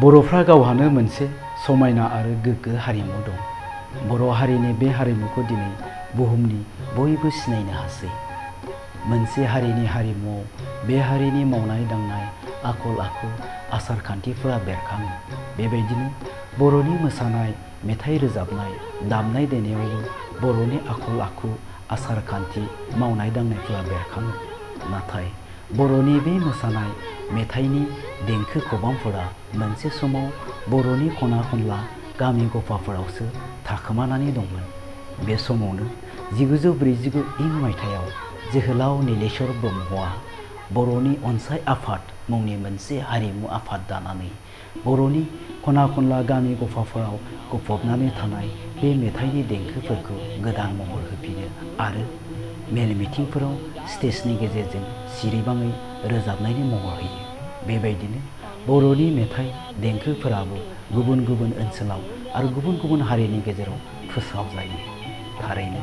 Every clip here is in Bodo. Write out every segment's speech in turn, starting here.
बर'फ्रा गावहानो मोनसे समायना आरो गोग्गो हारिमु दं। बर' हारिनि बे हारिमुखौ दिनै बुहुमनि बयबो सिनायनो हासै। मोनसे हारिनि हारिमुआव बे हारिनि मावनाय दांनाय, आखल आखु, आसार खान्थिफोरा बेरखाङो। बेबायदिनो बर'नि मोसानाय, मेथाइ रोजाबनाय, दामनाय देनायावबो बर'नि आखल आखु, आसार खान्थि, मावनाय दांनायफोरा बेरखाङो। नाथाय बर'नि बे मोसानाय, मेथाइनि देंखो खबामफोरा मोनसे समाव बर'नि खना खनला गामि गफाफोरावसो थाखोमानानै दंमोन। बे समावनो 1949 इं मायथाइयाव जोहोलाव नीलेश्वर ब्रह्मआ बर'नि अनसाय आफाद मुंनि मोनसे हारिमु आफाद दानानै बर'नि खना खनला गामि गफाफोराव गफबनानै थानाय बे मेथाइनि देंखोफोरखौ गोदान महर होफिनो आरो मेल मिथिंफोराव स्टेजनि गेजेरजों सिरिबाङै रोजाबनायनि महर होयो। बेबायदिनो बर'नि मेथाइ देंखोफोराबो गुबुन गुबुन ओनसोलाव आरो गुबुन गुबुन हारिनि गेजेराव फोसावजायो। थारैनो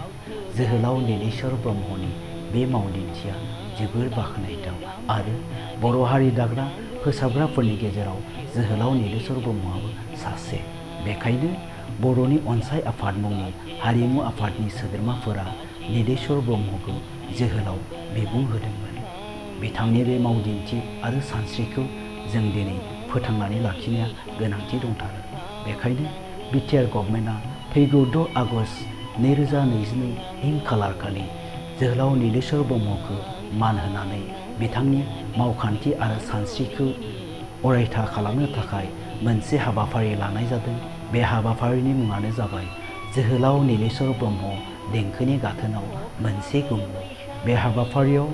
जोहोलाव नीलेश्वर ब्रह्मनि बे मावदिन्थिया जोबोर बाख्नायथाव आरो बर' हारि दाग्रा फोसाबग्राफोरनि गेजेराव जोहोलाव नीलेश्वर ब्रह्मआबो सासे। बेखायनो बर'नि अनसाय आफाद मुंनि हारिमु आफादनि सोद्रोमाफोरा नीलेश्वर ब्रह्मखौ जोहोलाव बिमुं होदोंमोन। बिथांनि बे मावदिन्थि आरो सानस्रिखौ जों दिनै फोथांनानै लाखिनाया गोनांथि दंथारो। बेखायनो बिटिआर गभर्नमेन्टआ फैगौ 6 आगस्ट 2022 इं खालारखालि जोहोलाव नीलेश्वर ब्रह्मखौ मान होनानै बिथांनि मावखान्थि आरो सानस्रिखौ अरायथा खालामनो थाखाय मोनसे हाबाफारि लानाय जादों। बे हाबाफारिनि मुङानो जाबाय जोहोलाव नीलेश्वर ब्रह्म देंखोनि गाथोनाव मोनसे गुमु। बे हाबाफारियाव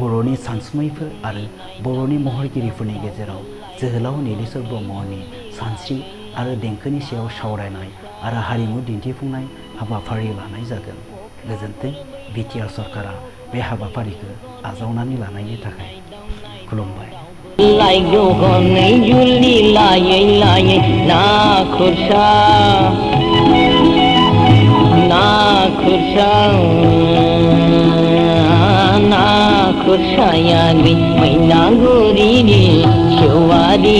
बर'नि सानसुमैफोर आरो बर'नि महरगिरिफोरनि गेजेराव जोहोलाव नीलेश्वर ब्रह्मनि सानस्रि आरो देंखोनि सायाव सावरायनाय आरो हारिमु दिन्थिफुंनाय हाबाफारि लानाय जागोन। गोजोन्थों। बिटिआर सरकारा बे हाबाफारिखौ आजावनानै लानायनि थाखाय खुलुमबाय। खुरसायानि मैना गुरिनि सेवारि